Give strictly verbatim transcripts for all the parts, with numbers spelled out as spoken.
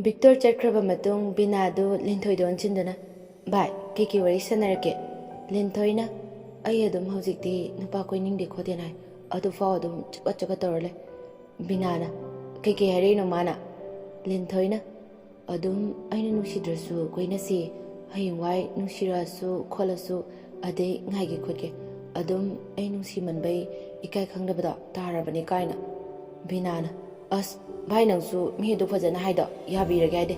ꯕꯤꯛꯇꯣꯔ ꯆꯠꯈ꯭ꯔꯕ ꯃꯇꯨꯡ ꯕꯤꯅꯥꯗꯨ ꯂꯤꯟꯊꯣꯏꯗ ꯑꯣꯟꯁꯤꯟꯗꯨꯅ, "ꯚꯥꯏ, ꯀꯩꯀꯩ ꯋꯥꯔꯤ ꯁꯥꯟꯅꯔꯛꯀꯦ?" ꯂꯤꯟꯊꯣꯏꯅ, "ꯑꯩ ꯑꯗꯨꯝ ꯍꯧꯖꯤꯛꯇꯤ ꯅꯨꯄꯥ ꯀꯣꯏꯅꯤꯡꯗꯦ ꯈꯣꯠꯇꯦꯅ ꯍꯥꯏ, ꯑꯗꯨꯐꯥꯎ ꯑꯗꯨꯝ ꯆꯒꯠ ꯆꯒꯠ ꯇꯧꯔ ꯂꯩ꯫" ꯕꯤꯅꯥꯅ, "ꯀꯩꯀꯩ ꯍꯥꯏꯔꯛꯏꯅꯣ ꯃꯥꯅ?" ꯂꯤꯟꯊꯣꯏꯅ, "ꯑꯗꯨꯝ ꯑꯩꯅ ꯅꯨꯡꯁꯤꯗ꯭ꯔꯁꯨ ꯀꯣꯏꯅꯁꯤ, ꯍꯌꯦꯡꯋꯥꯏ ꯅꯨꯡꯁꯤꯔꯛꯑꯁꯨ ꯈꯣꯠꯂꯁꯨ ꯑꯗꯩ ꯉꯥꯏꯒꯦ ꯈꯣꯠꯀꯦ, ꯑꯗꯨꯝ ꯑꯩ ꯅꯨꯡꯁꯤꯃꯟꯕꯩ ꯏꯀꯥꯏ ꯈꯪꯗꯕꯗꯣ ꯇꯥꯔꯕꯅꯤ" ꯀꯥꯏꯅ꯫ ꯕꯤꯅꯥꯅ, "ꯑꯁ ꯚꯥꯏ, ꯅꯪꯁꯨ ꯃꯤ ꯑꯗꯨ ꯐꯖꯅ ꯍꯥꯏꯗꯣ ꯌꯥꯕꯤꯔꯒꯦ ꯍꯥꯏꯗꯦ꯫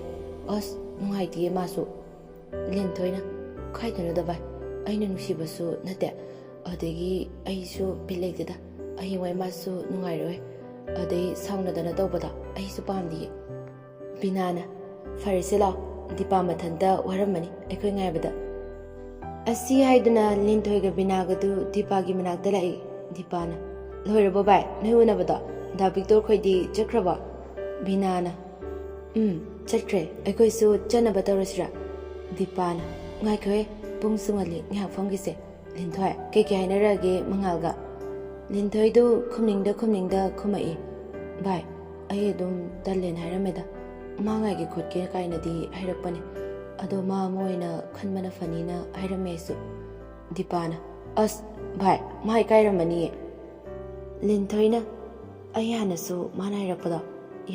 ꯑꯁ ꯅꯨꯡꯉꯥꯏꯇꯤꯌꯦ ꯃꯥꯁꯨ꯫" ꯂꯤꯟꯊꯣꯏꯅ, "ꯀꯥꯏꯗꯅꯣꯗ ꯚꯥꯏ, ꯑꯩꯅ ꯅꯨꯡꯁꯤꯕꯁꯨ ꯅꯠꯇꯦ, ꯑꯗꯒꯤ ꯑꯩꯁꯨ ꯕꯤꯠ ꯂꯩꯇꯦꯗ, ꯍꯌꯦꯡꯋꯥꯏ ꯃꯥꯁꯨ ꯅꯨꯡꯉꯥꯏꯔꯣꯏ, ꯑꯗꯩ ꯁꯥꯎꯅꯗꯅ ꯇꯧꯕꯗꯣ ꯑꯩꯁꯨ ꯄꯥꯝꯗꯤꯌꯦ꯫" ꯕꯤꯅꯥꯅ, "ꯐꯔꯦꯁꯦ ꯂꯥꯎ, ꯗꯤꯄꯥ ꯃꯊꯟꯇ ꯋꯥꯔꯝꯃꯅꯤ ꯑꯩꯈꯣꯏ ꯉꯥꯏꯕꯗ꯫" ꯑꯁꯤ ꯍꯥꯏꯗꯨꯅ ꯂꯤꯟꯊꯣꯏꯒ ꯕꯤꯅꯥꯒꯗꯨ ꯗꯤꯄꯥꯒꯤ ꯃꯅꯥꯛꯇ ꯂꯥꯛꯏ꯫ ꯗꯤꯄꯥꯅ, "ꯂꯣꯏꯔꯕꯣ ꯚꯥꯏ, ꯅꯣꯏ ꯎꯅꯕꯗꯣ? ꯗꯥ ꯕꯤꯛꯇꯣꯔ ꯈꯣꯏꯗꯤ ꯆꯠꯈ꯭ꯔꯕꯣ?" ꯕꯤꯅꯥꯅ, "ꯎꯝ, ꯆꯠꯈ꯭ꯔꯦ, ꯑꯩꯈꯣꯏꯁꯨ ꯆꯠꯅꯕ ꯇꯧꯔꯁꯤꯔꯥ?" ꯗꯤꯄꯥꯅ, "ꯉꯥꯏꯈꯣꯍꯦ, ꯄꯨꯡꯁꯨ ꯉꯜꯂꯤ, ꯉꯥꯏꯍꯥꯛ ꯐꯝꯈꯤꯁꯦ꯫ ꯂꯤꯟꯊꯣꯏ, ꯀꯩꯀꯩ ꯍꯥꯏꯅꯔꯛꯑꯒꯦ ꯃꯉꯥꯜꯒ?" ꯂꯤꯟꯊꯣꯏꯗꯨ ꯈꯨꯝꯅꯤꯡꯗ ꯈꯨꯝꯅꯤꯡꯗ ꯈꯨꯝꯃꯛꯏ꯫ "ꯚꯥꯏ, ꯑꯩ ꯑꯗꯨꯝ ꯇꯜꯂꯦꯅ ꯍꯥꯏꯔꯝꯃꯦꯗ꯫ ꯃꯥ ꯉꯥꯏꯒꯦ ꯈꯣꯠꯀꯦ ꯀꯥꯏꯅꯗꯤ ꯍꯥꯏꯔꯛꯄꯅꯦ꯫ ꯑꯗꯣ ꯃꯥ ꯑꯃ ꯑꯣꯏꯅ ꯈꯟꯕꯅ ꯐꯅꯤꯅ ꯍꯥꯏꯔꯝꯃꯦ ꯑꯩꯁꯨ꯫" ꯗꯤꯄꯥꯅ, "ꯑꯁ ꯚꯥꯏ, ꯃꯥ ꯏꯀꯥꯏꯔꯝꯃꯅꯤꯌꯦ꯫" ꯂꯤꯟꯊꯣꯏꯅ, "ꯑꯩ ꯍꯥꯟꯅꯁꯨ ꯃꯥꯅ ꯍꯥꯏꯔꯛꯄꯗꯣ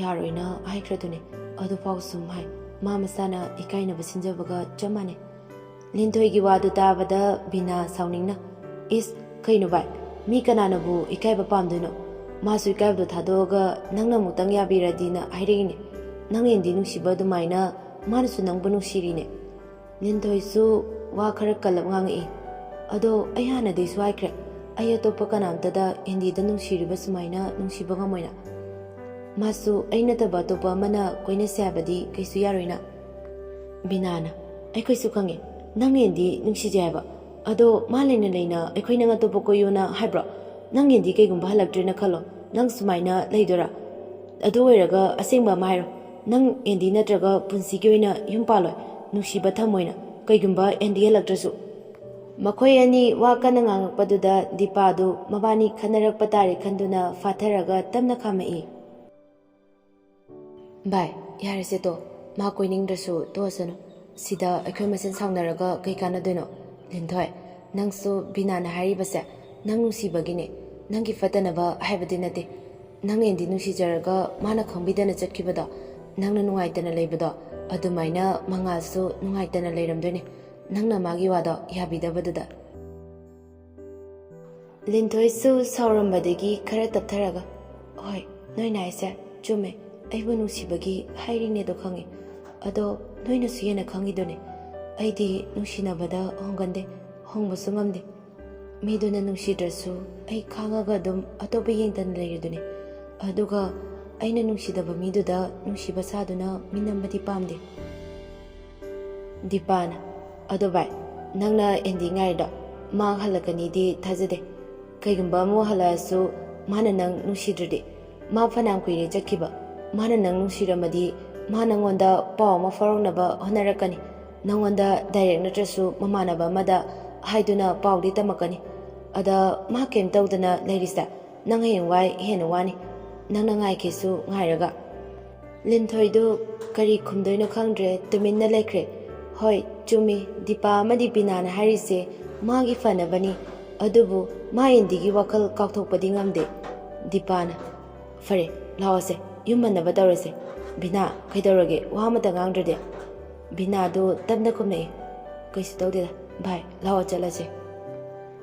ꯌꯥꯔꯣꯏꯅ ꯍꯥꯏꯈ꯭ꯔꯗꯨꯅꯦ, ꯑꯗꯨꯐꯥꯎ ꯁꯨꯝ ꯍꯥꯏ꯫ ꯃꯥ ꯃꯁꯥꯅ ꯏꯀꯥꯏꯅꯕ ꯁꯤꯟꯖꯕꯒ ꯆꯞ ꯃꯥꯟꯅꯩ꯫" ꯂꯤꯟꯊꯣꯏꯒꯤ ꯋꯥꯗꯨ ꯇꯥꯕꯗ ꯕꯤꯅꯥ ꯁꯥꯎꯅꯤꯡꯅ, "ꯏꯁ, ꯀꯩꯅꯣ ꯚꯥꯏ, ꯃꯤ ꯀꯅꯥꯅꯕꯨ ꯏꯀꯥꯏꯕ ꯄꯥꯝꯗꯣꯏꯅꯣ? ꯃꯥꯁꯨ ꯏꯀꯥꯏꯕꯗꯣ ꯊꯥꯗꯣꯛꯑꯒ ꯅꯪꯅ ꯑꯃꯨꯛꯇꯪ ꯌꯥꯕꯤꯔꯗꯤꯅ ꯍꯥꯏꯔꯛꯏꯅꯦ꯫ ꯅꯪ ꯍꯦꯟꯗꯤ ꯅꯨꯡꯁꯤꯕ ꯑꯗꯨꯃꯥꯏꯅ ꯃꯥꯅꯁꯨ ꯅꯪꯕꯨ ꯅꯨꯡꯁꯤꯔꯤꯅꯦ꯫" ꯂꯤꯟꯊꯣꯏꯁꯨ ꯋꯥ ꯈꯔ ꯀꯜꯂꯞ ꯉꯥꯡꯉꯛꯏ꯫ "ꯑꯗꯣ ꯑꯩ ꯍꯥꯟꯅꯗꯩꯁꯨ ꯍꯥꯏꯈ꯭ꯔꯦ, ꯑꯩ ꯑꯇꯣꯞꯄ ꯀꯅꯥꯝꯇꯗ ꯍꯦꯟꯗꯤꯗ ꯅꯨꯡꯁꯤꯔꯤꯕ ꯁꯨꯃꯥꯏꯅ ꯅꯨꯡꯁꯤꯕ ꯉꯝꯃꯣꯏꯅ꯫ ꯃꯥꯁꯨ ꯑꯩ ꯅꯠꯇꯕ ꯑꯇꯣꯞꯄ ꯑꯃꯅ ꯀꯣꯏꯅꯁꯦ ꯍꯥꯏꯕꯗꯤ ꯀꯩꯁꯨ ꯌꯥꯔꯣꯏꯅ꯫" ꯕꯤꯅꯥꯅ, "ꯑꯩꯈꯣꯏꯁꯨ ꯈꯪꯉꯦ ꯅꯪ ꯍꯦꯟꯗꯤ ꯅꯨꯡꯁꯤꯖꯩ ꯍꯥꯏꯕ꯫ ꯑꯗꯣ ꯃꯥ ꯂꯩꯅ ꯂꯩꯅ ꯑꯩꯈꯣꯏ ꯅꯪ ꯑꯇꯣꯞꯄ ꯀꯣꯏꯌꯣꯅ ꯍꯥꯏꯕ꯭ꯔꯣ? ꯅꯪ ꯍꯦꯟꯗꯤ ꯀꯩꯒꯨꯝꯕ ꯍꯜꯂꯛꯇ꯭ꯔꯦꯅ ꯈꯜꯂꯣ, ꯅꯪ ꯁꯨꯃꯥꯏꯅ ꯂꯩꯗꯣꯏꯔꯥ? ꯑꯗꯨ ꯑꯣꯏꯔꯒ ꯑꯁꯦꯡꯕ ꯑꯃ ꯍꯥꯏꯔꯣ, ꯅꯪ ꯑꯦꯟꯗꯤ ꯅꯠꯇ꯭ꯔꯒ ꯄꯨꯟꯁꯤꯒꯤ ꯑꯣꯏꯅ ꯌꯨꯝ ꯄꯥꯜꯂꯣꯏ, ꯅꯨꯡꯁꯤꯕ ꯊꯝꯃꯣꯏꯅ, ꯀꯩꯒꯨꯝꯕ ꯑꯦꯟꯗꯤ ꯍꯜꯂꯛꯇ꯭ꯔꯁꯨ?" ꯃꯈꯣꯏ ꯑꯅꯤ ꯋꯥ ꯀꯟꯅ ꯉꯥꯡꯉꯛꯄꯗꯨꯗ ꯗꯤꯄꯥꯗꯨ ꯃꯕꯥꯅꯤ ꯈꯟꯅꯔꯛꯄ ꯇꯥꯔꯦ ꯈꯟꯗꯨꯅ ꯐꯥꯊꯔꯒ ꯇꯞꯅ ꯈꯥꯝꯃꯛꯏ꯫ "ꯚꯥꯏ, ꯌꯥꯔꯦꯁꯦ ꯇꯣ, ꯃꯥ ꯀꯣꯏꯅꯤꯡꯗ꯭ꯔꯁꯨ ꯇꯣꯛꯑꯁꯅꯨ꯫ ꯁꯤꯗ ꯑꯩꯈꯣꯏ ꯃꯁꯦꯟ ꯁꯥꯎꯅꯔꯒ ꯀꯩ ꯀꯥꯟꯅꯗꯣꯏꯅꯣ? ꯂꯤꯟꯊꯣꯏ, ꯅꯪꯁꯨ ꯕꯤꯅꯥꯅ ꯍꯥꯏꯔꯤꯕꯁꯦ ꯅꯪ ꯅꯨꯡꯁꯤꯕꯒꯤꯅꯦ, ꯅꯪꯒꯤ ꯐꯠꯇꯅꯕ ꯍꯥꯏꯕꯗꯤ ꯅꯠꯇꯦ꯫ ꯅꯪꯅ ꯑꯦꯟꯗꯤ ꯅꯨꯡꯁꯤꯖꯔꯒ ꯃꯥꯅ ꯈꯪꯕꯤꯗꯅ ꯆꯠꯈꯤꯕꯗꯣ, ꯅꯪꯅ ꯅꯨꯡꯉꯥꯏꯇꯅ ꯂꯩꯕꯗꯣ, ꯑꯗꯨꯃꯥꯏꯅ ꯃꯉꯥꯜꯁꯨ ꯅꯨꯡꯉꯥꯏꯇꯅ ꯂꯩꯔꯝꯗꯣꯏꯅꯦ, ꯅꯪꯅ ꯃꯥꯒꯤ ꯋꯥꯗꯣ ꯌꯥꯕꯤꯗꯕꯗꯨꯗ꯫ ꯂꯤꯟꯊꯣꯏꯁꯨ ꯁꯥꯎꯔꯝꯕꯗꯒꯤ ꯈꯔ ꯇꯞꯊꯔꯒ, "ꯍꯣꯏ, ꯅꯣꯏꯅ ꯍꯥꯏꯁꯦ ꯆꯨꯝꯃꯦ, ꯑꯩꯕꯨ ꯅꯨꯡꯁꯤꯕꯒꯤ ꯍꯥꯏꯔꯤꯅꯦꯗꯣ ꯈꯪꯉꯦ꯫ ꯑꯗꯣ ꯅꯣꯏꯅꯁꯨ ꯍꯦꯟꯅ ꯈꯪꯉꯤꯗꯨꯅꯦ, ꯑꯩꯗꯤ ꯅꯨꯡꯁꯤꯅꯕꯗ ꯍꯣꯡꯒꯟꯗꯦ, ꯍꯣꯡꯕꯁꯨ ꯉꯝꯗꯦ꯫ ꯃꯤꯗꯨꯅ ꯅꯨꯡꯁꯤꯗ꯭ꯔꯁꯨ ꯑꯩ ꯈꯥꯡꯉꯒ ꯑꯗꯨꯝ ꯑꯇꯣꯞꯄ ꯌꯦꯡꯗꯅ ꯂꯩꯔꯤꯗꯨꯅꯦ꯫ ꯑꯗꯨꯒ ꯑꯩꯅ ꯅꯨꯡꯁꯤꯗꯕ ꯃꯤꯗꯨꯗ ꯅꯨꯡꯁꯤꯕ ꯁꯥꯗꯨꯅ ꯃꯤꯅꯝꯕꯗꯤ ꯄꯥꯝꯗꯦ꯫" ꯗꯤꯄꯥꯅ, "ꯑꯗꯣ ꯚꯥꯏ, ꯅꯪꯅ ꯑꯦꯟꯗꯤ ꯉꯥꯏꯔꯤꯗꯣ, ꯃꯥ ꯍꯜꯂꯛꯀꯅꯤꯗꯤ ꯊꯥꯖꯗꯦ꯫ ꯀꯩꯒꯨꯝꯕ ꯑꯃꯨꯛ ꯍꯜꯂꯛꯑꯁꯨ ꯃꯥꯅ ꯅꯪ ꯅꯨꯡꯁꯤꯗ꯭ꯔꯗꯤ? ꯃꯥ ꯐꯅꯌꯥꯝ ꯀꯨꯏꯔꯦ ꯆꯠꯈꯤꯕ꯫ ꯃꯥꯅ ꯅꯪ ꯅꯨꯡꯁꯤꯔꯝꯃꯗꯤ ꯃꯥ ꯅꯪꯉꯣꯟꯗ ꯄꯥꯎ ꯑꯃ ꯐꯥꯎꯔꯛꯅꯕ ꯍꯣꯠꯅꯔꯛꯀꯅꯤ꯫ ꯅꯪꯉꯣꯟꯗ ꯗꯥꯏꯔꯦꯛ ꯅꯠꯇ꯭ꯔꯁꯨ ꯃꯃꯥꯟꯅꯕ ꯑꯃꯗ ꯍꯥꯏꯗꯨꯅ ꯄꯥꯎꯗꯤ ꯇꯝꯃꯛꯀꯅꯤ꯫ ꯑꯗ ꯃꯥ ꯀꯩꯝ ꯇꯧꯗꯅ ꯂꯩꯔꯤꯁꯦ ꯅꯪ ꯍꯌꯦꯡꯋꯥꯏ ꯍꯦꯟꯅ ꯋꯥꯅꯤ, ꯅꯪꯅ ꯉꯥꯏꯒꯦꯁꯨ ꯉꯥꯏꯔꯒ꯫" ꯂꯤꯟꯊꯣꯏꯗꯨ ꯀꯔꯤ ꯈꯨꯝꯗꯣꯏꯅꯣ ꯈꯪꯗ꯭ꯔꯦ, ꯇꯨꯃꯤꯟꯅ ꯂꯩꯈ꯭ꯔꯦ꯫ ꯍꯣꯏ, ꯆꯨꯝꯃꯤ, ꯗꯤꯄꯥ ꯑꯃꯗꯤ ꯕꯤꯅꯥꯅ ꯍꯥꯏꯔꯤꯁꯦ ꯃꯥꯒꯤ ꯐꯅꯕꯅꯤ, ꯑꯗꯨꯕꯨ ꯃꯥ ꯑꯦꯟꯗꯤꯒꯤ ꯋꯥꯈꯜ ꯀꯥꯎꯊꯣꯛꯄꯗꯤ ꯉꯝꯗꯦ꯫ ꯗꯤꯄꯥꯅ, "ꯐꯔꯦ, ꯂꯥꯛꯑꯣꯁꯦ, ꯌꯨꯝ ꯍꯟꯅꯕ ꯇꯧꯔꯁꯦ꯫ ꯕꯤꯅꯥ, ꯀꯩꯗꯧꯔꯒꯦ, ꯋꯥ ꯑꯃꯇ ꯉꯥꯡꯗ꯭ꯔꯗꯤ?" ꯕꯤꯅꯥꯗꯨ ꯇꯞꯅ ꯈꯨꯝꯂꯛꯏ, "ꯀꯩꯁꯨ ꯇꯧꯗꯦꯗ ꯚꯥꯏ, ꯂꯥꯛꯑꯣ ꯆꯠꯂꯁꯦ꯫"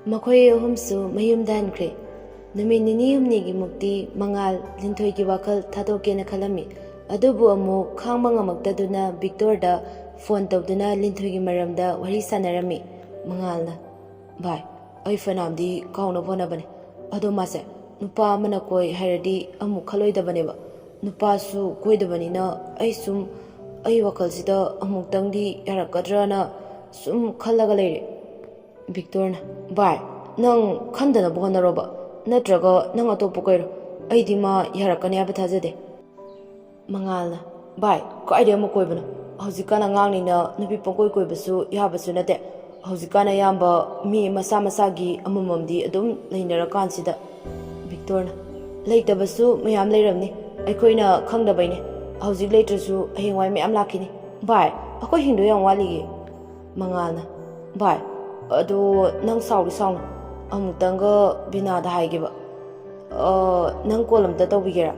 ꯃꯈꯣꯏ ꯑꯍꯨꯝꯁꯨ ꯃꯌꯨꯝꯗ ꯍꯟꯈ꯭ꯔꯦ꯫ ꯅꯨꯃꯤꯠ ꯅꯤꯅꯤ ꯍꯨꯝꯅꯤꯒꯤ ꯃꯨꯛꯇꯤ ꯃꯉꯥꯜ ꯂꯤꯟꯊꯣꯏꯒꯤ ꯋꯥꯈꯜ ꯊꯥꯗꯣꯛꯀꯦꯅ ꯈꯜꯂꯝꯃꯤ꯫ ꯑꯗꯨꯕꯨ ꯑꯃꯨꯛ ꯈꯥꯡꯕ ꯉꯝꯃꯛꯇꯗꯨꯅ ꯚꯤꯛꯇꯣꯔꯗ ꯐꯣꯟ ꯇꯧꯗꯨꯅ ꯂꯤꯟꯊꯣꯏꯒꯤ ꯃꯔꯝꯗ ꯋꯥꯔꯤ ꯁꯥꯟꯅꯔꯝꯃꯤ꯫ ꯃꯉꯥꯜꯅ, "ꯚꯥꯏ, ꯑꯩ ꯐꯅꯌꯥꯝꯗꯤ ꯀꯥꯎꯅꯕ ꯍꯣꯠꯅꯕꯅꯦ꯫ ꯑꯗꯣ ꯃꯥꯁꯦ ꯅꯨꯄꯥ ꯑꯃꯅ ꯀꯣꯏ ꯍꯥꯏꯔꯗꯤ ꯑꯃꯨꯛ ꯈꯜꯂꯣꯏꯗꯕꯅꯦꯕ꯫ ꯅꯨꯄꯥꯁꯨ ꯀꯣꯏꯗꯕꯅꯤꯅ ꯑꯩ ꯁꯨꯝ, ꯑꯩ ꯋꯥꯈꯜꯁꯤꯗ ꯑꯃꯨꯛꯇꯪꯗꯤ ꯌꯥꯔꯛꯀꯗ꯭ꯔꯅ ꯁꯨꯝ ꯈꯜꯂꯒ ꯂꯩꯔꯦ꯫" ꯚꯤꯛꯇꯣꯔꯅ, "ꯚꯥꯏ, ꯅꯪ ꯈꯟꯗꯅꯕ ꯍꯣꯠꯅꯔꯣꯕ, ꯅꯠꯇ꯭ꯔꯒ ꯅꯪ ꯑꯇꯣꯞꯄ ꯀꯣꯏꯔꯣ꯫ ꯑꯩꯗꯤ ꯃꯥ ꯌꯥꯔꯛꯀꯅꯤ ꯍꯥꯏꯕ ꯊꯥꯖꯗꯦ꯫" ꯃꯉꯥꯜꯅ, "ꯚꯥꯏ, ꯀꯥꯏꯗꯩ ꯑꯃꯨꯛ ꯀꯣꯏꯕꯅꯣ? ꯍꯧꯖꯤꯛꯀꯥꯟ ꯑꯉꯥꯡꯅꯤꯅ ꯅꯨꯄꯤ ꯄꯪꯀꯣꯏ ꯀꯣꯏꯕꯁꯨ ꯌꯥꯕꯁꯨ ꯅꯠꯇꯦ꯫ ꯍꯧꯖꯤꯛꯀꯥꯟ ꯑꯌꯥꯝꯕ ꯃꯤ ꯃꯁꯥ ꯃꯁꯥꯒꯤ ꯑꯃꯃꯝꯗꯤ ꯑꯗꯨꯝ ꯂꯩꯅꯔꯀꯥꯟꯁꯤꯗ꯫" ꯚꯤꯛꯇꯣꯔꯅ, "ꯂꯩꯇꯕꯁꯨ ꯃꯌꯥꯝ ꯂꯩꯔꯝꯅꯤ, ꯑꯩꯈꯣꯏꯅ ꯈꯪꯗꯕꯩꯅꯦ꯫ ꯍꯧꯖꯤꯛ ꯂꯩꯇ꯭ꯔꯁꯨ ꯍꯌꯦꯡꯋꯥꯏ ꯃꯌꯥꯝ ꯂꯥꯛꯈꯤꯅꯤ꯫ ꯚꯥꯏ, ꯑꯩꯈꯣꯏ ꯍꯤꯡꯗꯣꯏ ꯌꯥꯝ ꯋꯥꯠꯂꯤꯌꯦ꯫ ꯃꯉꯥꯜꯅ, ꯚꯥꯏ, ꯑꯗꯣ ꯅꯪ ꯁꯥꯎꯗꯤ ꯁꯥꯎꯅꯨ, ꯑꯃꯨꯛꯇꯪꯒ ꯕꯤꯅꯥꯗ ꯍꯥꯏꯒꯦꯕ꯫ ꯑ, ꯅꯪ ꯀꯣꯜ ꯑꯝꯇ ꯇꯧꯕꯤꯒꯦꯔꯥ?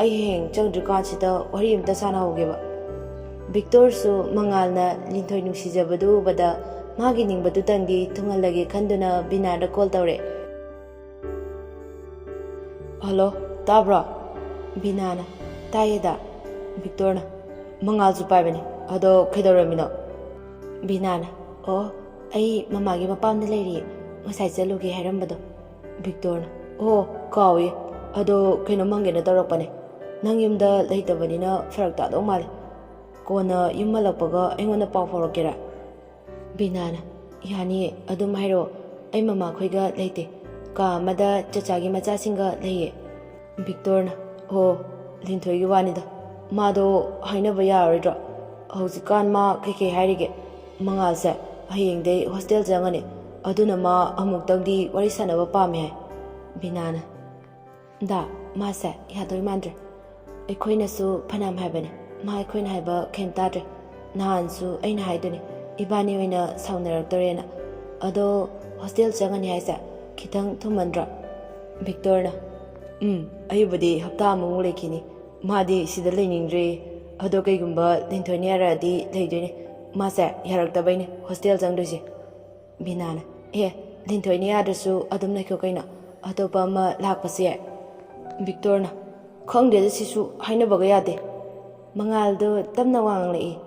ꯑꯩ ꯍꯌꯦꯡ ꯆꯪꯗ꯭ꯔꯤꯀꯥꯟꯁꯤꯗ ꯋꯥꯔꯤ ꯑꯝꯇ ꯁꯥꯟꯅꯍꯧꯒꯦꯕ꯫ ꯚꯤꯛꯇꯣꯔꯁꯨ ꯃꯉꯥꯜꯅ ꯂꯤꯟꯊꯣꯏ ꯅꯨꯡꯁꯤꯖꯕꯗꯨ ꯎꯕꯗ ꯃꯥꯒꯤ ꯅꯤꯡꯕꯗꯨꯇꯪꯗꯤ ꯊꯨꯡꯍꯜꯂꯒꯦ ꯈꯟꯗꯨꯅ ꯕꯤꯅꯥꯗ ꯀꯣꯜ ꯇꯧꯔꯦ꯫ ꯍꯜꯂꯣ, ꯇꯥꯕ꯭ꯔꯣ? ꯕꯤꯅꯥꯅ, ꯇꯥꯏꯌꯦꯗ꯫ ꯚꯤꯛꯇꯣꯔꯅ, ꯃꯉꯥꯜꯁꯨ ꯄꯥꯏꯕꯅꯦ, ꯑꯗꯣ ꯀꯩꯗꯧꯔꯝꯃꯤꯅꯣ? ꯕꯤꯅꯥꯅ, ꯑꯣ, ꯑꯩ ꯃꯃꯥꯒꯤ ꯃꯄꯥꯝꯗ ꯂꯩꯔꯤꯌꯦ, ꯉꯁꯥꯏ ꯆꯠꯂꯨꯒꯦ ꯍꯥꯏꯔꯝꯕꯗꯣ꯫ ꯚꯤꯛꯇꯣꯔꯅ, ꯑꯣ, ꯀꯥꯎꯏ, ꯑꯗꯣ ꯀꯩꯅꯣꯝ ꯍꯪꯒꯦꯅ ꯇꯧꯔꯛꯄꯅꯦ꯫ ꯅꯪ ꯌꯨꯝꯗ ꯂꯩꯇꯕꯅꯤꯅ ꯐꯔꯛ ꯇꯥꯗꯧ ꯃꯥꯜꯂꯦ꯫ ꯀꯣꯟꯅ ꯌꯨꯝ ꯍꯜꯂꯛꯄꯒ ꯑꯩꯉꯣꯟꯗ ꯄꯥꯎ ꯐꯥꯎꯔꯛꯀꯦꯔꯥ? ꯕꯤꯅꯥꯅ, ꯌꯥꯅꯤꯌꯦ, ꯑꯗꯨꯝ ꯍꯥꯏꯔꯛꯑꯣ꯫ ꯑꯩ ꯃꯃꯥꯈꯣꯏꯒ ꯂꯩꯇꯦ, ꯀꯥ ꯑꯃꯗ ꯆꯆꯥꯒꯤ ꯃꯆꯥꯁꯤꯡꯒ ꯂꯩꯌꯦ꯫ ꯚꯤꯛꯇꯣꯔꯅ, ꯑꯣ, ꯂꯤꯟꯊꯣꯏꯒꯤ ꯋꯥꯅꯤꯗ, ꯃꯥꯗꯣ ꯍꯥꯏꯅꯕ ꯌꯥꯔꯣꯏꯗ꯭ꯔꯣ? ꯍꯧꯖꯤꯛꯀꯥꯟ ꯃꯥ ꯀꯩꯀꯩ ꯍꯥꯏꯔꯤꯒꯦ? ꯃꯉꯥꯜꯁꯦ ꯍꯌꯦꯡꯗꯩ ꯍꯣꯁꯇꯦꯜ ꯆꯪꯉꯅꯤ, ꯑꯗꯨꯅ ꯃꯥ ꯑꯃꯨꯛꯇꯪꯗꯤ ꯋꯥꯔꯤ ꯁꯥꯟꯅꯕ ꯄꯥꯝꯃꯦ ꯍꯥꯏ꯫ ꯕꯤꯅꯥꯅ, ꯗꯥ, ꯃꯥꯁꯦ ꯌꯥꯗꯣꯏ ꯃꯥꯟꯗ꯭ꯔꯦ꯫ ꯑꯩꯈꯣꯏꯅꯁꯨ ꯐꯅꯌꯥꯝ ꯍꯥꯏꯕꯅꯦ, ꯃꯥ ꯑꯩꯈꯣꯏꯅ ꯍꯥꯏꯕ ꯀꯩꯝ ꯇꯥꯗ꯭ꯔꯦ꯫ ꯅꯍꯥꯟꯁꯨ ꯑꯩꯅ ꯍꯥꯏꯗꯨꯅꯤ, ꯏꯕꯥꯅꯤ ꯑꯣꯏꯅ ꯁꯥꯎꯅꯔꯛꯇꯣꯔꯦꯅ꯫ ꯑꯗꯣ ꯍꯣꯁꯇꯦꯜ ꯆꯪꯉꯅꯤ ꯍꯥꯏꯁꯦ ꯈꯤꯇꯪ ꯊꯨꯃꯟꯗ꯭ꯔꯣ? ꯚꯤꯛꯇꯣꯔꯅ, ꯎꯝ, ꯑꯩꯕꯨꯗꯤ ꯍꯞꯇꯥ ꯑꯃꯃꯨꯛ ꯂꯩꯈꯤꯅꯤ꯫ ꯃꯥꯗꯤ ꯁꯤꯗ ꯂꯩꯅꯤꯡꯗ꯭ꯔꯦ꯫ ꯑꯗꯣ ꯀꯩꯒꯨꯝꯕ ꯂꯤꯟꯊꯣꯏꯅ ꯌꯥꯔꯛꯑꯗꯤ ꯂꯩꯗꯣꯏꯅꯦ꯫ ꯃꯥꯁꯦ ꯌꯥꯔꯛꯇꯕꯩꯅꯦ ꯍꯣꯁꯇꯦꯜ ꯆꯪꯗꯣꯏꯁꯦ꯫ ꯕꯤꯅꯥꯅ, ꯑꯦ, ꯂꯤꯟꯊꯣꯏꯅ ꯌꯥꯗ꯭ꯔꯁꯨ ꯑꯗꯨꯝ ꯂꯩꯈꯣ ꯀꯩꯅꯣ, ꯑꯇꯣꯞꯄ ꯑꯃ ꯂꯥꯛꯄꯁꯨ ꯌꯥꯏ꯫ ꯚꯤꯛꯇꯣꯔꯅ, ꯈꯪꯗꯦꯗ, ꯁꯤꯁꯨ ꯍꯥꯏꯅꯕꯒ ꯌꯥꯗꯦ꯫ ꯃꯉꯥꯜꯗꯣ ꯇꯞꯅ ꯋꯥ ꯉꯥꯡꯂꯛꯏ,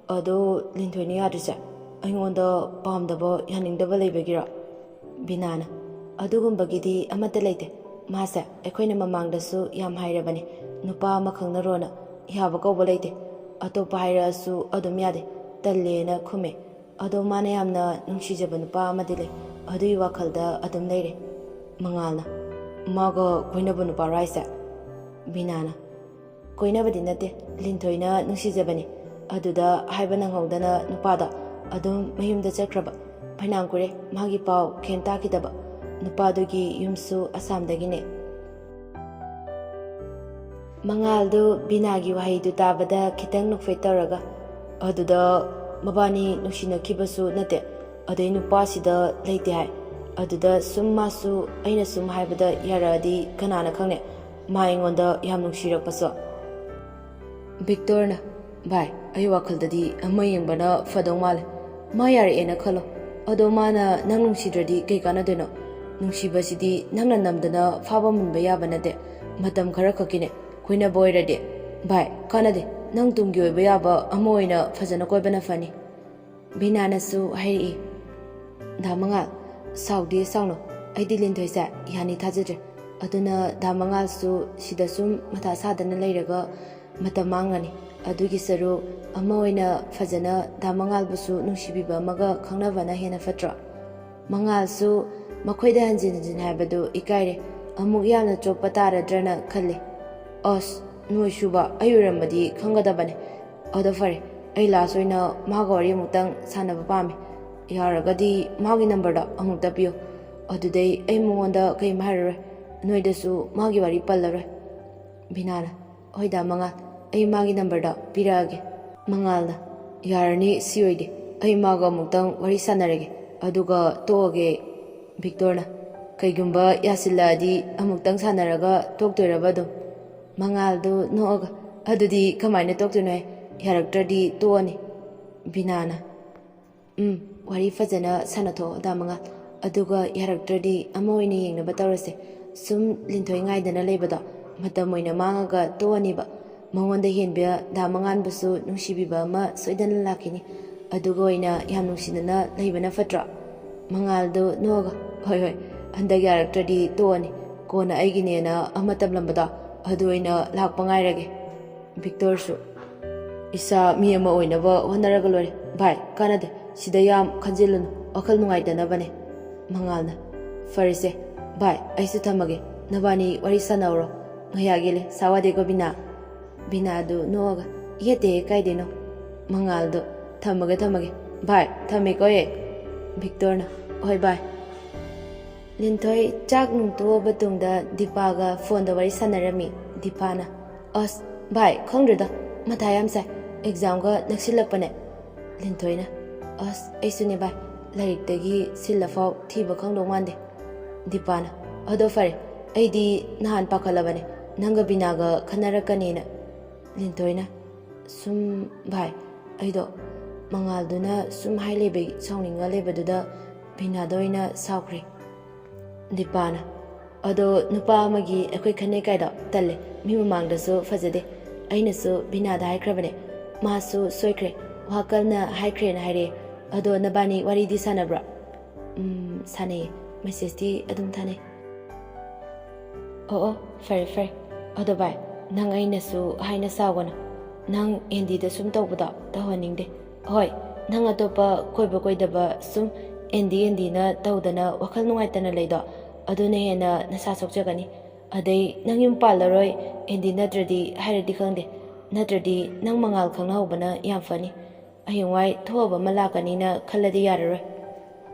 ꯑꯗꯣ ꯂꯤꯟꯊꯣꯏꯅ ꯌꯥꯗ꯭ꯔꯤꯁꯦ ꯑꯩꯉꯣꯟꯗ ꯄꯥꯝꯗꯕ, ꯌꯥꯅꯤꯡꯗꯕ ꯂꯩꯕꯒꯤꯔꯣ? ꯕꯤꯅꯥꯅ, ꯑꯗꯨꯒꯨꯝꯕꯒꯤꯗꯤ ꯑꯃꯠꯇ ꯂꯩꯇꯦ꯫ ꯃꯥꯁꯦ ꯑꯩꯈꯣꯏꯅ ꯃꯃꯥꯡꯗꯁꯨ ꯌꯥꯝ ꯍꯥꯏꯔꯕꯅꯦ, ꯅꯨꯄꯥ ꯑꯃ ꯈꯪꯅꯔꯣꯅ, ꯌꯥꯕ ꯀꯧꯕ ꯂꯩꯇꯦ꯫ ꯑꯇꯣꯞꯄ ꯍꯥꯏꯔꯛꯑꯁꯨ ꯑꯗꯨꯝ ꯌꯥꯗꯦ, ꯇꯜꯂꯦꯅ ꯈꯨꯝꯃꯦ꯫ ꯑꯗꯣ ꯃꯥꯅ ꯌꯥꯝꯅ ꯅꯨꯡꯁꯤꯖꯕ ꯅꯨꯄꯥ ꯑꯃꯗꯤ ꯂꯩ, ꯑꯗꯨꯒꯤ ꯋꯥꯈꯜꯗ ꯑꯗꯨꯝ ꯂꯩꯔꯦ꯫ ꯃꯉꯥꯜꯅ, ꯃꯥꯒ ꯀꯣꯏꯅꯕ ꯅꯨꯄꯥꯔꯣ ꯍꯥꯏꯁꯦ? ꯕꯤꯅꯥꯅ, ꯀꯣꯏꯅꯕꯗꯤ ꯅꯠꯇꯦ, ꯂꯤꯟꯊꯣꯏꯅ ꯅꯨꯡꯁꯤꯖꯕꯅꯤ꯫ ꯑꯗꯨꯗ ꯍꯥꯏꯕ ꯅꯪꯍꯧꯗꯅ ꯅꯨꯄꯥꯗꯣ ꯑꯗꯨꯝ ꯃꯌꯨꯝꯗ ꯆꯠꯈ꯭ꯔꯕ꯫ ꯐꯅꯌꯥꯝ ꯀꯨꯏꯔꯦ ꯃꯥꯒꯤ ꯄꯥꯎ ꯀꯩꯝ ꯇꯥꯈꯤꯗꯕ꯫ ꯅꯨꯄꯥꯗꯨꯒꯤ ꯌꯨꯝꯁꯨ ꯑꯁꯥꯝꯗꯒꯤꯅꯦ꯫ ꯃꯉꯥꯜꯗꯨ ꯕꯤꯅꯥꯒꯤ ꯋꯥꯍꯩꯗꯨ ꯇꯥꯕꯗ ꯈꯤꯇꯪ ꯅꯣꯛꯐꯦꯠ ꯇꯧꯔꯒ, "ꯑꯗꯨꯗ ꯃꯕꯥꯅꯤ ꯅꯨꯡꯁꯤꯅꯈꯤꯕꯁꯨ ꯅꯠꯇꯦ, ꯑꯗꯩ ꯅꯨꯄꯥꯁꯤꯗ ꯂꯩꯇꯦ ꯍꯥꯏ, ꯑꯗꯨꯗ ꯁꯨꯝ ꯃꯥꯁꯨ ꯑꯩꯅ ꯁꯨꯝ ꯍꯥꯏꯕꯗ ꯌꯥꯔꯛꯑꯗꯤ ꯀꯅꯥꯅ ꯈꯪꯅꯤ, ꯃꯥ ꯑꯩꯉꯣꯟꯗ ꯌꯥꯝ ꯅꯨꯡꯁꯤꯔꯛꯄꯁꯨ?" ꯚꯤꯛꯇꯣꯔꯅ, "ꯚꯥꯏ, ꯑꯩ ꯋꯥꯈꯜꯗꯗꯤ ꯑꯃ ꯌꯦꯡꯕꯅ ꯐꯗꯧ ꯃꯥꯜꯂꯦ꯫ ꯃꯥ ꯌꯥꯔꯛꯑꯦꯅ ꯈꯜꯂꯣ, ꯑꯗꯣ ꯃꯥꯅ ꯅꯪ ꯅꯨꯡꯁꯤꯗ꯭ꯔꯗꯤ ꯀꯩ ꯀꯥꯟꯅꯗꯣꯏꯅꯣ? ꯅꯨꯡꯁꯤꯕꯁꯤꯗꯤ ꯅꯪꯅ ꯅꯝꯗꯅ ꯐꯥꯕ ꯃꯨꯟꯕ ꯌꯥꯕ ꯅꯠꯇꯦ, ꯃꯇꯝ ꯈꯔ ꯈꯛꯀꯤꯅꯦ, ꯀꯨꯏꯅꯕ ꯑꯣꯏꯔꯗꯤ꯫ ꯚꯥꯏ, ꯀꯥꯟꯅꯗꯦ, ꯅꯪ ꯇꯨꯡꯒꯤ ꯑꯣꯏꯕ ꯌꯥꯕ ꯑꯃ ꯑꯣꯏꯅ ꯐꯖꯅ ꯀꯣꯏꯕꯅ ꯐꯅꯤ꯫" ꯕꯤꯅꯥꯅꯁꯨ ꯍꯥꯏꯔꯛꯏ, "ꯗꯥ ꯃꯉꯥꯜ, ꯁꯥꯎꯗꯦ ꯁꯥꯎꯅꯣ, ꯑꯩꯗꯤ ꯂꯤꯟꯊꯣꯏꯁꯦ ꯌꯥꯅꯤ ꯊꯥꯖꯗ꯭ꯔꯦ꯫ ꯑꯗꯨꯅ ꯗꯥ ꯃꯉꯥꯜꯁꯨ ꯁꯤꯗ ꯁꯨꯝ ꯃꯊꯥ ꯁꯥꯗꯅ ꯂꯩꯔꯒ ꯃꯇꯝ ꯃꯥꯡꯉꯅꯤ꯫ ꯑꯗꯨꯒꯤ ꯁꯔꯨꯛ ꯑꯃ ꯑꯣꯏꯅ ꯐꯖꯅ ꯗꯥ ꯃꯉꯥꯜꯕꯨꯁꯨ ꯅꯨꯡꯁꯤꯕꯤꯕ ꯑꯃꯒ ꯈꯪꯅꯕꯅ ꯍꯦꯟꯅ ꯐꯠꯇ꯭ꯔꯣ?" ꯃꯉꯥꯜꯁꯨ ꯃꯈꯣꯏꯗ ꯍꯟꯖꯤꯟ ꯍꯟꯖꯤꯟ ꯍꯥꯏꯕꯗꯨ ꯏꯀꯥꯏꯔꯦ, ꯑꯃꯨꯛ ꯌꯥꯝꯅ ꯆꯣꯞꯄ ꯇꯥꯔꯗ꯭ꯔꯅ ꯈꯜꯂꯦ꯫ "ꯑꯁ, ꯅꯣꯏꯁꯨꯕ ꯑꯩ ꯑꯣꯏꯔꯝꯃꯗꯤ ꯈꯪꯒꯗꯕꯅꯦ꯫ ꯑꯗꯣ ꯐꯔꯦ, ꯑꯩ ꯂꯥꯁ ꯑꯣꯏꯅ ꯃꯥꯒ ꯋꯥꯔꯤ ꯑꯃꯨꯛꯇꯪ ꯁꯥꯟꯅꯕ ꯄꯥꯝꯃꯤ꯫ ꯌꯥꯔꯒꯗꯤ ꯃꯥꯒꯤ ꯅꯝꯕꯔꯗꯣ ꯑꯃꯨꯛꯇ ꯄꯤꯌꯨ, ꯑꯗꯨꯗꯩ ꯑꯩ ꯃꯉꯣꯟꯗ ꯀꯩꯝ ꯍꯥꯏꯔꯔꯣꯏ, ꯅꯣꯏꯗꯁꯨ ꯃꯥꯒꯤ ꯋꯥꯔꯤ ꯄꯜꯂꯔꯣꯏ꯫" ꯕꯤꯅꯥꯅ, "ꯍꯣꯏꯗ ꯃꯉꯥꯜ, ꯑꯩ ꯃꯥꯒꯤ ꯅꯝꯕꯔꯗꯣ ꯄꯤꯔꯛꯑꯒꯦ꯫" ꯃꯉꯥꯜꯅ, "ꯌꯥꯔꯅꯤ, ꯁꯤ ꯑꯣꯏꯗꯤ ꯑꯩ ꯃꯥꯒ ꯑꯃꯨꯛꯇꯪ ꯋꯥꯔꯤ ꯁꯥꯟꯅꯔꯒꯦ, ꯑꯗꯨꯒ ꯇꯣꯛꯑꯒꯦ꯫" ꯚꯤꯛꯇꯣꯔꯅ, "ꯀꯩꯒꯨꯝꯕ ꯌꯥꯁꯤꯜꯂꯛꯑꯗꯤ ꯑꯃꯨꯛꯇꯪ ꯁꯥꯟꯅꯔꯒ ꯇꯣꯛꯇꯣꯏꯔꯕ ꯑꯗꯨꯝ?" ꯃꯉꯥꯜꯗꯨ ꯅꯣꯛꯑꯒ, "ꯑꯗꯨꯗꯤ ꯀꯃꯥꯏꯅ ꯇꯣꯛꯇꯣꯏꯅꯣꯍꯦ? ꯌꯥꯔꯛꯇ꯭ꯔꯗꯤ ꯇꯣꯛꯑꯅꯤ꯫" ꯕꯤꯅꯥꯅ, "ꯎꯝ, ꯋꯥꯔꯤ ꯐꯖꯅ ꯁꯥꯟꯅꯊꯣꯛꯑꯣ ꯗꯥ ꯃꯉꯥꯜ, ꯑꯗꯨꯒ ꯌꯥꯔꯛꯇ꯭ꯔꯗꯤ ꯑꯃ ꯑꯣꯏꯅ ꯌꯦꯡꯅꯕ ꯇꯧꯔꯁꯦ꯫ ꯁꯨꯝ ꯂꯤꯟꯊꯣꯏ ꯉꯥꯏꯗꯅ ꯂꯩꯕꯗꯣ ꯃꯇꯝ ꯑꯣꯏꯅ ꯃꯥꯡꯉꯒ ꯇꯣꯛꯑꯅꯤꯕ꯫ ꯃꯉꯣꯟꯗ ꯍꯦꯟꯕ ꯗꯥ ꯃꯉꯥꯜꯕꯨꯁꯨ ꯅꯨꯡꯁꯤꯕꯤꯕ ꯑꯃ ꯁꯣꯏꯗꯅ ꯂꯥꯛꯈꯤꯅꯤ꯫ ꯑꯗꯨꯒ ꯑꯣꯏꯅ ꯌꯥꯝ ꯅꯨꯡꯁꯤꯅꯅ ꯂꯩꯕꯅ ꯐꯠꯇ꯭ꯔꯣ?" ꯃꯉꯥꯜꯗꯨ ꯅꯣꯛꯑꯒ, "ꯍꯣꯏ, ꯍꯣꯏ, ꯍꯟꯗꯛ ꯌꯥꯔꯛꯇ꯭ꯔꯗꯤ ꯇꯣꯛꯑꯅꯤ꯫ ꯀꯣꯟꯅ ꯑꯩꯒꯤꯅꯦꯅ ꯑꯃ ꯇꯝꯂꯝꯕꯗꯣ ꯑꯗꯨ ꯑꯣꯏꯅ ꯂꯥꯛꯄ ꯉꯥꯏꯔꯒꯦ꯫" ꯚꯤꯛꯇꯣꯔꯁꯨ, "ꯏꯁꯥ ꯃꯤ ꯑꯃ ꯑꯣꯏꯅꯕ ꯍꯣꯠꯅꯔꯒ ꯂꯣꯏꯔꯦ꯫ ꯚꯥꯏ, ꯀꯥꯟꯅꯗꯦ꯫ ꯁꯤꯗ ꯌꯥꯝ ꯈꯟꯖꯤꯜꯂꯨꯅꯨ꯫ ꯋꯥꯈꯜ ꯅꯨꯡꯉꯥꯏꯇꯅꯕꯅꯦ꯫" ꯃꯉꯥꯜꯅ, "ꯐꯔꯦꯁꯦ꯫ ꯚꯥꯏ, ꯑꯩꯁꯨ ꯊꯝꯃꯒꯦ꯫ ꯅꯕꯥꯅꯤ ꯋꯥꯔꯤ ꯁꯥꯟꯅꯧꯔꯣ꯫ ꯉꯥꯏꯍꯥꯛ ꯌꯦꯠꯂꯦ꯫ ꯁꯥꯋꯥꯗꯦꯀꯣ, ꯕꯤꯅꯥ?" ꯕꯤꯅꯥꯗꯨ ꯅꯣꯛꯑꯒ, "ꯌꯦꯠꯇꯦꯍꯦ, ꯀꯥꯏꯗꯩꯅꯣ?" ꯃꯉꯥꯜꯗꯨ, "ꯊꯝꯃꯒꯦ, ꯊꯝꯃꯒꯦ꯫ ꯚꯥꯏ, ꯊꯝꯃꯦꯀꯣ ꯑꯦ꯫" ꯚꯤꯛꯇꯣꯔꯅ, "ꯍꯣꯏ, ꯚꯥꯏ꯫" ꯂꯤꯟꯊꯣꯏ ꯆꯥꯛ ꯅꯨꯡ ꯇꯣꯛꯑꯕ ꯇꯨꯡꯗ ꯗꯤꯄꯥꯒ ꯐꯣꯟꯗ ꯋꯥꯔꯤ ꯁꯥꯟꯅꯔꯝꯃꯤ꯫ ꯗꯤꯄꯥꯅ, ꯑꯁ ꯚꯥꯏ, ꯈꯪꯗ꯭ꯔꯦꯗ, ꯃꯊꯥ ꯌꯥꯝ ꯁꯥꯏ꯫ ꯑꯦꯛꯖꯥꯝꯒ ꯅꯛꯁꯤꯜꯂꯛꯄꯅꯦ꯫ ꯂꯤꯟꯊꯣꯏꯅ, ꯑꯁ ꯑꯩꯁꯨꯅꯦ ꯚꯥꯏ, ꯂꯥꯏꯔꯤꯛꯇꯒꯤ ꯁꯤꯜꯂꯐꯥꯎ ꯊꯤꯕ ꯈꯪꯗꯧ ꯃꯥꯟꯗꯦ꯫ ꯗꯤꯄꯥꯅ, ꯑꯗꯣ ꯐꯔꯦ, ꯑꯩꯗꯤ ꯅꯍꯥꯟ ꯄꯥꯈꯠꯂꯕꯅꯦ ꯅꯪꯒ ꯕꯤꯅꯥꯒ ꯈꯟꯅꯔꯛꯀꯅꯤꯅ꯫ ꯂꯤꯟꯊꯣꯏꯅ, ꯁꯨꯝ ꯚꯥꯏ, ꯑꯩꯗꯣ ꯃꯉꯥꯜꯗꯨꯅ ꯁꯨꯝ ꯍꯥꯏ ꯂꯩꯕꯒꯤ ꯁꯥꯎꯅꯤꯡꯉ ꯂꯩꯕꯗꯨꯗ ꯕꯤꯅꯥꯗ ꯑꯣꯏꯅ ꯁꯥꯎꯈ꯭ꯔꯦ꯫ ꯗꯤꯄꯥꯅ, ꯑꯗꯣ ꯅꯨꯄꯥ ꯑꯃꯒꯤ ꯑꯩꯈꯣꯏ ꯈꯟꯅꯩ ꯀꯥꯏꯗꯣ ꯇꯜꯂꯦ, ꯃꯤ ꯃꯃꯥꯡꯗꯁꯨ ꯐꯖꯗꯦ꯫ ꯑꯩꯅꯁꯨ ꯕꯤꯅꯥꯗ ꯍꯥꯏꯈ꯭ꯔꯕꯅꯦ, ꯃꯥꯁꯨ ꯁꯣꯏꯈ꯭ꯔꯦ, ꯋꯥ ꯀꯟꯅ ꯍꯥꯏꯈ꯭ꯔꯦꯅ ꯍꯥꯏꯔꯛꯑꯦ꯫ ꯑꯗꯣ ꯅꯕꯥꯅꯤ ꯋꯥꯔꯤꯗꯤ ꯁꯥꯟꯅꯕ꯭ꯔꯣ? ꯎꯝ, ꯁꯥꯟꯅꯩꯌꯦ, ꯃꯦꯁꯦꯖꯇꯤ ꯑꯗꯨꯝ ꯊꯥꯅꯩ꯫ ꯑꯣ ꯑꯣ, ꯐꯔꯦ ꯐꯔꯦ꯫ ꯑꯗꯣ ꯚꯥꯏ, ꯅꯪ ꯑꯩꯅꯁꯨ ꯍꯥꯏꯅ ꯁꯥꯎꯒꯅꯨ꯫ ꯅꯪ ꯑꯦꯟꯗꯤꯗ ꯁꯨꯝ ꯇꯧꯕꯗꯣ ꯇꯧꯍꯟꯅꯤꯡꯗꯦ꯫ ꯍꯣꯏ, ꯅꯪ ꯑꯇꯣꯞꯄ ꯀꯣꯏꯕ ꯀꯣꯏꯗꯕ ꯁꯨꯝ ꯑꯦꯟꯗꯤ ꯑꯦꯟꯗꯤꯅ ꯇꯧꯗꯅ ꯋꯥꯈꯜ ꯅꯨꯡꯉꯥꯏꯇꯅ ꯂꯩꯗꯣ, ꯑꯗꯨꯅ ꯍꯦꯟꯅ ꯅꯁꯥ ꯁꯣꯛꯆꯒꯅꯤ꯫ ꯑꯗꯩ ꯅꯪ ꯌꯨꯝ ꯄꯥꯜꯂꯔꯣꯏ, ꯑꯦꯟꯗꯤ ꯅꯠꯇ꯭ꯔꯗꯤ ꯍꯥꯏꯔꯗꯤ ꯈꯪꯗꯦ꯫ ꯅꯠꯇ꯭ꯔꯗꯤ ꯅꯪ ꯃꯉꯥꯜ ꯈꯪꯅꯍꯧꯕꯅ ꯌꯥꯝ ꯐꯅꯤ꯫ ꯍꯌꯦꯡꯋꯥꯏ ꯊꯣꯛꯑꯕ ꯑꯃ ꯂꯥꯛꯀꯅꯤꯅ ꯈꯜꯂꯗꯤ ꯌꯥꯔꯔꯣꯏ꯫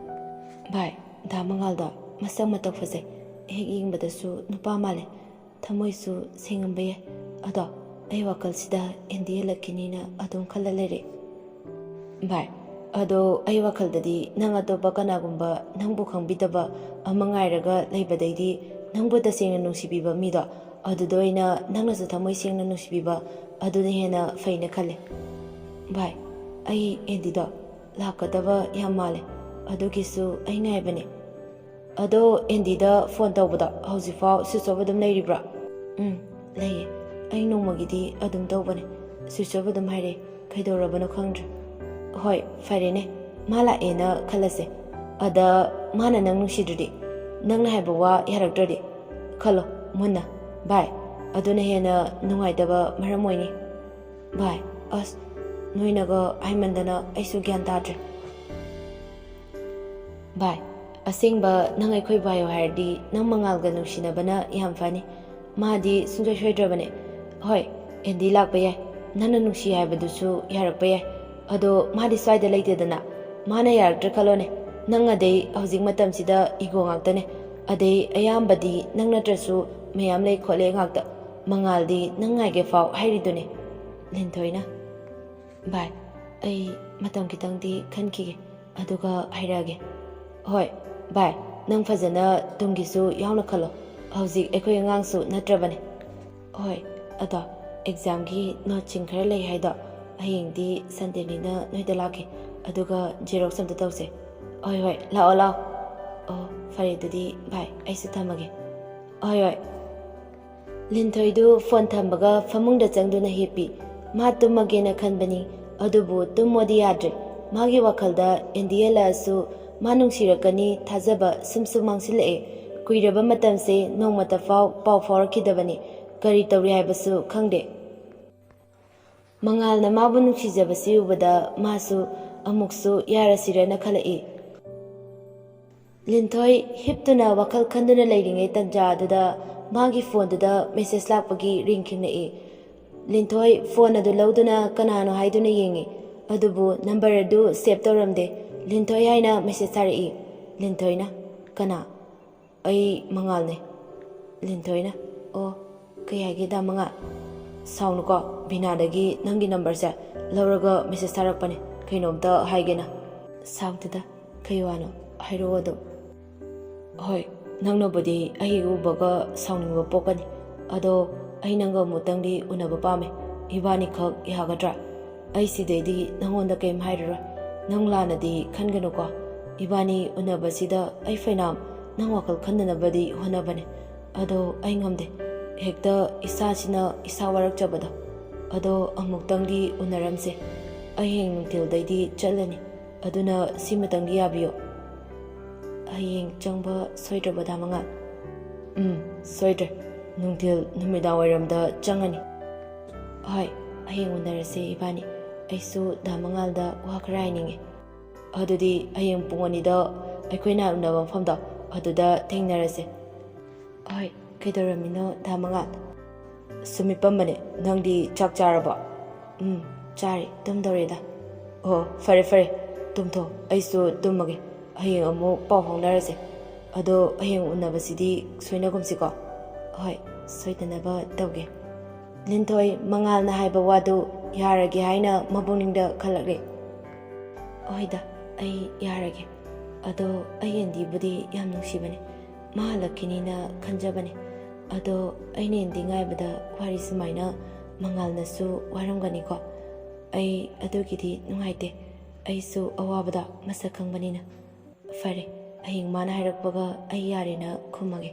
ꯚꯥꯏ, ꯗꯥ ꯃꯉꯥꯜꯗꯣ ꯃꯁꯛ ꯃꯇꯧ ꯐꯖꯩ, ꯍꯦꯛ ꯌꯦꯡꯕꯗꯁꯨ ꯅꯨꯄꯥ ꯃꯥꯜꯂꯦ, ꯊꯃꯣꯏꯁꯨ ꯁꯦꯡꯉꯝꯕ ꯌꯥꯏ꯫ ꯑꯗꯣ ꯑꯩ ꯋꯥꯈꯜꯁꯤꯗ ꯑꯦꯟꯗꯤ ꯍꯜꯂꯛꯈꯤꯅꯤꯅ ꯑꯗꯨꯝ ꯈꯜꯂ ꯂꯩꯔꯦ꯫ ꯚꯥꯏ, ꯑꯗꯣ ꯑꯩ ꯋꯥꯈꯜꯗꯗꯤ ꯅꯪ ꯑꯇꯣꯞꯄ ꯀꯅꯥꯒꯨꯝꯕ ꯅꯪꯕꯨ ꯈꯪꯕꯤꯗꯕ ꯑꯃ ꯉꯥꯏꯔꯒ ꯂꯩꯕꯗꯩꯗꯤ ꯅꯪꯕꯨ ꯇꯁꯦꯡꯅ ꯅꯨꯡꯁꯤꯕꯤꯕ ꯃꯤꯗꯣ ꯑꯗꯨꯗ ꯑꯣꯏꯅ ꯅꯪꯅꯁꯨ ꯊꯃꯣꯏ ꯁꯦꯡꯅ ꯅꯨꯡꯁꯤꯕꯤꯕ ꯑꯗꯨꯅ ꯍꯦꯟꯅ ꯐꯩꯅ ꯈꯜꯂꯦ꯫ ꯚꯥꯏ, ꯑꯩ ꯑꯦꯟꯗꯤꯗꯣ ꯂꯥꯛꯀꯗꯕ ꯌꯥꯝ ꯃꯥꯜꯂꯦ, ꯑꯗꯨꯒꯤꯁꯨ ꯑꯩ ꯉꯥꯏꯕꯅꯦ꯫ ꯑꯗꯣ ꯑꯦꯟꯗꯤꯗ ꯐꯣꯟ ꯇꯧꯕꯗꯣ ꯍꯧꯖꯤꯛꯐꯥꯎ ꯁ꯭ꯋꯤꯆ ꯑꯣꯐ ꯑꯗꯨꯝ ꯂꯩꯔꯤꯕ꯭ꯔꯣ? ꯎꯝ, ꯂꯩꯌꯦ꯫ ꯑꯩ ꯅꯣꯡꯃꯒꯤꯗꯤ ꯑꯗꯨꯝ ꯇꯧꯕꯅꯦ, ꯁ꯭ꯋꯤꯆ ꯑꯣꯐ ꯑꯗꯨꯝ ꯍꯥꯏꯔꯛꯑꯦ, ꯀꯩꯗꯧꯔꯕꯅꯣ ꯈꯪꯗ꯭ꯔꯦ꯫ ꯍꯣꯏ, ꯐꯔꯦꯅꯦ, ꯃꯥ ꯂꯥꯛꯑꯦꯅ ꯈꯜꯂꯁꯦ꯫ ꯑꯗ ꯃꯥꯅ ꯅꯪ ꯅꯨꯡꯁꯤꯗ꯭ꯔꯗꯤ, ꯅꯪꯅ ꯍꯥꯏꯕ ꯋꯥ ꯌꯥꯔꯛꯇ꯭ꯔꯗꯤ? ꯈꯜꯂꯣ ꯃꯨꯟꯅ, ꯚꯥꯏ, ꯑꯗꯨꯅ ꯍꯦꯟꯅ ꯅꯨꯡꯉꯥꯏꯇꯕ ꯃꯔꯝ ꯑꯣꯏꯅꯤ꯫ ꯚꯥꯏ, ꯑꯁ, ꯅꯣꯏꯅꯒ ꯍꯥꯏꯃꯟꯗꯅ ꯑꯩꯁꯨ ꯒ꯭ꯌꯥꯟ ꯇꯥꯗ꯭ꯔꯦ꯫ ꯚꯥꯏ, ꯑꯁꯦꯡꯕ ꯅꯪ ꯑꯩꯈꯣꯏꯕꯨ ꯍꯥꯏꯌꯣ ꯍꯥꯏꯔꯗꯤ ꯅꯪ ꯃꯉꯥꯜꯒ ꯅꯨꯡꯁꯤꯅꯕꯅ ꯌꯥꯝ ꯐꯅꯤ꯫ ꯃꯥꯗꯤ ꯁꯨꯡꯁꯣꯏ ꯁꯣꯏꯗ꯭ꯔꯕꯅꯦ꯫ ꯍꯣꯏ, ꯑꯦꯟꯗꯤ ꯂꯥꯛꯄ ꯌꯥꯏ, ꯅꯪꯅ ꯅꯨꯡꯁꯤ ꯍꯥꯏꯕꯗꯨꯁꯨ ꯌꯥꯔꯛꯄ ꯌꯥꯏ꯫ ꯑꯗꯣ ꯃꯥꯗꯤ ꯁ꯭ꯋꯥꯏꯗ ꯂꯩꯇꯦꯗꯅ꯫ ꯃꯥꯅ ꯌꯥꯔꯛꯇ꯭ꯔꯦ ꯈꯜꯂꯣꯅꯦ, ꯅꯪ ꯑꯗꯩ ꯍꯧꯖꯤꯛ ꯃꯇꯝꯁꯤꯗ ꯏꯒꯣ ꯉꯥꯛꯇꯅꯦ꯫ ꯑꯗꯩ ꯑꯌꯥꯝꯕꯗꯤ ꯅꯪ ꯅꯠꯇ꯭ꯔꯁꯨ ꯃꯌꯥꯝ ꯂꯩ ꯈꯣꯠꯂꯦ ꯉꯥꯛꯇ꯫ ꯃꯉꯥꯜꯗꯤ ꯅꯪ ꯉꯥꯏꯒꯦ ꯐꯥꯎ ꯍꯥꯏꯔꯤꯗꯨꯅꯤ꯫ ꯂꯤꯟꯊꯣꯏꯅ, "ꯚꯥꯏ, ꯑꯩ ꯃꯇꯝ ꯈꯤꯇꯪꯗꯤ ꯈꯟꯈꯤꯒꯦ, ꯑꯗꯨꯒ ꯍꯥꯏꯔꯛꯑꯒꯦ꯫" "ꯍꯣꯏ ꯚꯥꯏ, ꯅꯪ ꯐꯖꯅ ꯇꯨꯡꯒꯤꯁꯨ ꯌꯥꯎꯅ ꯈꯜꯂꯣ꯫ ꯍꯧꯖꯤꯛ ꯑꯩꯈꯣꯏ ꯑꯉꯥꯡꯁꯨ ꯅꯠꯇ꯭ꯔꯕꯅꯦ꯫ ꯍꯣꯏ, ꯑꯗꯣ ꯑꯦꯛꯖꯥꯝꯒꯤ ꯅꯣꯠꯁꯤꯡ ꯈꯔ ꯂꯩ ꯍꯥꯏꯗꯣ, ꯍꯌꯦꯡꯗꯤ ꯁꯟꯗꯦꯅꯤꯅ ꯅꯣꯏꯗ ꯂꯥꯛꯀꯦ, ꯑꯗꯨꯒ ꯖꯦꯔꯣꯛꯁ ꯑꯝꯇ ꯇꯧꯁꯦ꯫" "ꯍꯣꯏ ꯍꯣꯏ, ꯂꯥꯛꯑꯣ ꯂꯥꯛꯑꯣ꯫" "ꯑꯣ, ꯐꯔꯦ ꯑꯗꯨꯗꯤ ꯚꯥꯏ, ꯑꯩꯁꯨ ꯊꯝꯃꯒꯦ꯫" "ꯍꯣꯏ ꯍꯣꯏ꯫" ꯂꯤꯟꯊꯣꯏꯗꯨ ꯐꯣꯟ ꯊꯝꯕꯒ ꯐꯃꯨꯡꯗ ꯆꯪꯗꯨꯅ ꯍꯤꯞꯄꯤ꯫ ꯃꯥ ꯇꯨꯝꯃꯒꯦꯅ ꯈꯟꯕꯅꯤ, ꯑꯗꯨꯕꯨ ꯇꯨꯝꯃꯣꯗꯤ ꯌꯥꯗ꯭ꯔꯦ꯫ ꯃꯥꯒꯤ ꯋꯥꯈꯜꯗ ꯑꯦꯟꯗꯤ ꯍꯜꯂꯛꯑꯁꯨ ꯃꯥ ꯅꯨꯡꯁꯤꯔꯛꯀꯅꯤ ꯊꯥꯖꯕ ꯁꯨꯝ ꯁꯨꯝ ꯃꯥꯡꯁꯤꯜꯂꯛꯑꯦ꯫ ꯀꯨꯏꯔꯕ ꯃꯇꯝꯁꯦ ꯅꯣꯡꯃꯇ ꯐꯥꯎ ꯄꯥꯎ ꯐꯥꯎꯔꯛꯈꯤꯗꯕꯅꯤ꯫ ꯀꯔꯤ ꯇꯧꯔꯤ ꯍꯥꯏꯕꯁꯨ ꯈꯪꯗꯦ꯫ ꯃꯉꯥꯜꯅ ꯃꯥꯕꯨ ꯅꯨꯡꯁꯤꯖꯕꯁꯤ ꯎꯕꯗ ꯃꯥꯁꯨ ꯑꯃꯨꯛꯁꯨ ꯌꯥꯔꯁꯤꯔꯅ ꯈꯜꯂꯛꯏ꯫ ꯂꯤꯟꯊꯣꯏ ꯍꯤꯞꯇꯨꯅ ꯋꯥꯈꯜ ꯈꯟꯗꯨꯅ ꯂꯩꯔꯤꯉꯩ ꯇꯟꯖꯥ ꯑꯗꯨꯗ ꯃꯥꯒꯤ ꯐꯣꯟꯗꯨꯗ ꯃꯦꯁꯦꯖ ꯂꯥꯛꯄꯒꯤ ꯔꯤꯡ ꯈꯤꯡꯂꯛꯏ꯫ ꯂꯤꯟꯊꯣꯏ ꯐꯣꯟ ꯑꯗꯨ ꯂꯧꯗꯨꯅ ꯀꯅꯥꯅꯣ ꯍꯥꯏꯗꯨꯅ ꯌꯦꯡꯉꯤ, ꯑꯗꯨꯕꯨ ꯅꯝꯕꯔ ꯑꯗꯨ ꯁꯦꯚ ꯇꯧꯔꯝꯗꯦ꯫ ꯂꯤꯟꯊꯣꯏ ꯍꯥꯏꯅ ꯃꯦꯁꯦꯖ ꯊꯥꯔꯛꯏ꯫ ꯂꯤꯟꯊꯣꯏꯅ, "ꯀꯅꯥ?" "ꯑꯩ ꯃꯉꯥꯜꯅꯦ꯫" ꯂꯤꯟꯊꯣꯏꯅ, "ꯑꯣ, ꯀꯩ ꯍꯥꯏꯒꯦ ꯗꯥ ꯃꯉꯥꯜ?" "ꯁꯥꯎꯅꯨꯀꯣ, ꯕꯤꯅꯥꯗꯒꯤ ꯅꯪꯒꯤ ꯅꯝꯕꯔꯁꯦ ꯂꯧꯔꯒ ꯃꯦꯁꯦꯖ ꯊꯥꯔꯛꯄꯅꯦ, ꯀꯩꯅꯣꯝꯇ ꯍꯥꯏꯒꯦꯅ꯫" "ꯁꯥꯎꯗꯦꯗ, ꯀꯩ ꯋꯥꯅꯣ? ꯍꯥꯏꯔꯛꯑꯣ ꯑꯗꯨꯝ꯫" "ꯍꯣꯏ, ꯅꯪꯅꯕꯨꯗꯤ ꯑꯩ ꯎꯕꯒ ꯁꯥꯎꯅꯤꯡꯕ ꯄꯣꯛꯀꯅꯤ, ꯑꯗꯣ ꯑꯩ ꯅꯪꯒ ꯑꯃꯨꯛꯇꯪꯗꯤ ꯎꯅꯕ ꯄꯥꯝꯃꯦ꯫ ꯏꯕꯥꯅꯤꯈꯛ ꯌꯥꯒꯗ꯭ꯔꯥ? ꯑꯩ ꯁꯤꯗꯩꯗꯤ ꯅꯪꯉꯣꯟꯗ ꯀꯩꯝ ꯍꯥꯏꯔꯔꯣꯏ꯫ ꯅꯪ ꯂꯥꯟꯅꯗꯤ ꯈꯟꯒꯅꯨꯀꯣ꯫ ꯏꯕꯥꯅꯤ ꯎꯅꯕꯁꯤꯗ ꯑꯩ ꯐꯩꯅꯥꯝ ꯅꯪ ꯋꯥꯈꯜ ꯈꯟꯗꯅꯕꯗꯤ ꯍꯣꯠꯅꯕꯅꯦ, ꯑꯗꯣ ꯑꯩ ꯉꯝꯗꯦ꯫ ꯍꯦꯛꯇ ꯏꯁꯥꯁꯤꯅ ꯏꯁꯥ ꯋꯥꯔꯛꯆꯕꯗꯣ꯫ ꯑꯗꯣ ꯑꯃꯨꯛꯇꯪꯗꯤ ꯎꯅꯔꯝꯁꯦ꯫ ꯑꯩ ꯍꯌꯦꯡ ꯅꯨꯡꯊꯤꯜꯗꯩꯗꯤ ꯆꯠꯂꯅꯤ, ꯑꯗꯨꯅ ꯁꯤꯃꯇꯪꯗꯤ ꯌꯥꯕꯤꯌꯨ꯫" "ꯍꯌꯦꯡ ꯆꯪꯕ ꯁꯣꯏꯗ꯭ꯔꯕ ꯗꯥ ꯃꯉꯥꯜ?" "ꯎꯝ, ꯁꯣꯏꯗ꯭ꯔꯦ꯫ ꯅꯨꯡꯊꯤꯜ ꯅꯨꯃꯤꯗꯥꯡ ꯋꯥꯏꯔꯝꯗ ꯆꯪꯉꯅꯤ꯫" "ꯍꯣꯏ, ꯍꯌꯦꯡ ꯎꯅꯔꯁꯦ ꯏꯕꯥꯅꯤ꯫ ꯑꯩꯁꯨ ꯗꯥ ꯃꯉꯥꯜꯗ ꯋꯥ ꯈꯔ ꯍꯥꯏꯅꯤꯡꯉꯦ꯫" "ꯑꯗꯨꯗꯤ ꯍꯌꯦꯡ ꯄꯨꯡ ꯑꯅꯤꯗ ꯑꯩꯈꯣꯏꯅ ꯎꯅꯕ ꯃꯐꯝꯗꯣ, ꯑꯗꯨꯗ ꯊꯦꯡꯅꯔꯁꯦ꯫" "ꯍꯣꯏ, ꯀꯩꯗꯧꯔꯝꯃꯤꯅꯣ ꯗꯥ ꯃꯉꯥꯜ?" "ꯁꯨꯝ ꯍꯤꯞꯄꯝꯕꯅꯦ꯫ ꯅꯪꯗꯤ ꯆꯥꯛ ꯆꯥꯔꯕꯣ?" "ꯎꯝ, ꯆꯥꯔꯦ, ꯇꯨꯝꯗꯧꯔꯦꯗ꯫" "ꯑꯣ, ꯐꯔꯦ ꯐꯔꯦ, ꯇꯨꯝꯊꯣꯛ, ꯑꯩꯁꯨ ꯇꯨꯝꯃꯒꯦ꯫ ꯍꯌꯦꯡ ꯑꯃꯨꯛ ꯄꯥꯎ ꯐꯥꯎꯅꯔꯁꯦ꯫ ꯑꯗꯣ ꯍꯌꯦꯡ ꯎꯅꯕꯁꯤꯗꯤ ꯁꯣꯏꯅꯒꯨꯝꯁꯤꯀꯣ꯫" "ꯍꯣꯏ, ꯁꯣꯏꯗꯅꯕ ꯇꯧꯒꯦ꯫ ꯂꯤꯟꯊꯣꯏ, ꯃꯉꯥꯜꯅ ꯍꯥꯏꯕ ꯋꯥꯗꯨ ꯌꯥꯔꯒꯦ ꯍꯥꯏꯅ ꯃꯄꯨꯛꯅꯤꯡꯗ ꯈꯜꯂꯛꯂꯦ꯫ ꯍꯣꯏꯗ, ꯑꯩ ꯌꯥꯔꯒꯦ꯫ ꯑꯗꯣ ꯑꯩ ꯑꯦꯟꯗꯤꯕꯨꯗꯤ ꯌꯥꯝ ꯅꯨꯡꯁꯤꯕꯅꯦ꯫ ꯃꯥ ꯍꯜꯂꯛꯈꯤꯅꯤꯅ ꯈꯟꯖꯕꯅꯦ꯫ ꯑꯗꯣ ꯑꯩꯅ ꯑꯦꯟꯗꯤ ꯉꯥꯏꯕꯗ ꯋꯥꯔꯤ ꯁꯨꯃꯥꯏꯅ ꯃꯉꯥꯜꯅꯁꯨ ꯋꯥꯔꯝꯒꯅꯤꯀꯣ꯫ ꯑꯩ ꯑꯗꯨꯒꯤꯗꯤ ꯅꯨꯡꯉꯥꯏꯇꯦ꯫ ꯑꯩꯁꯨ ꯑꯋꯥꯕꯗꯣ ꯃꯁꯛ ꯈꯪꯕꯅꯤꯅ꯫ ꯐꯔꯦ, ꯍꯌꯦꯡ ꯃꯥꯅ ꯍꯥꯏꯔꯛꯄꯒ ꯑꯩ ꯌꯥꯔꯦꯅ ꯈꯨꯝꯃꯒꯦ꯫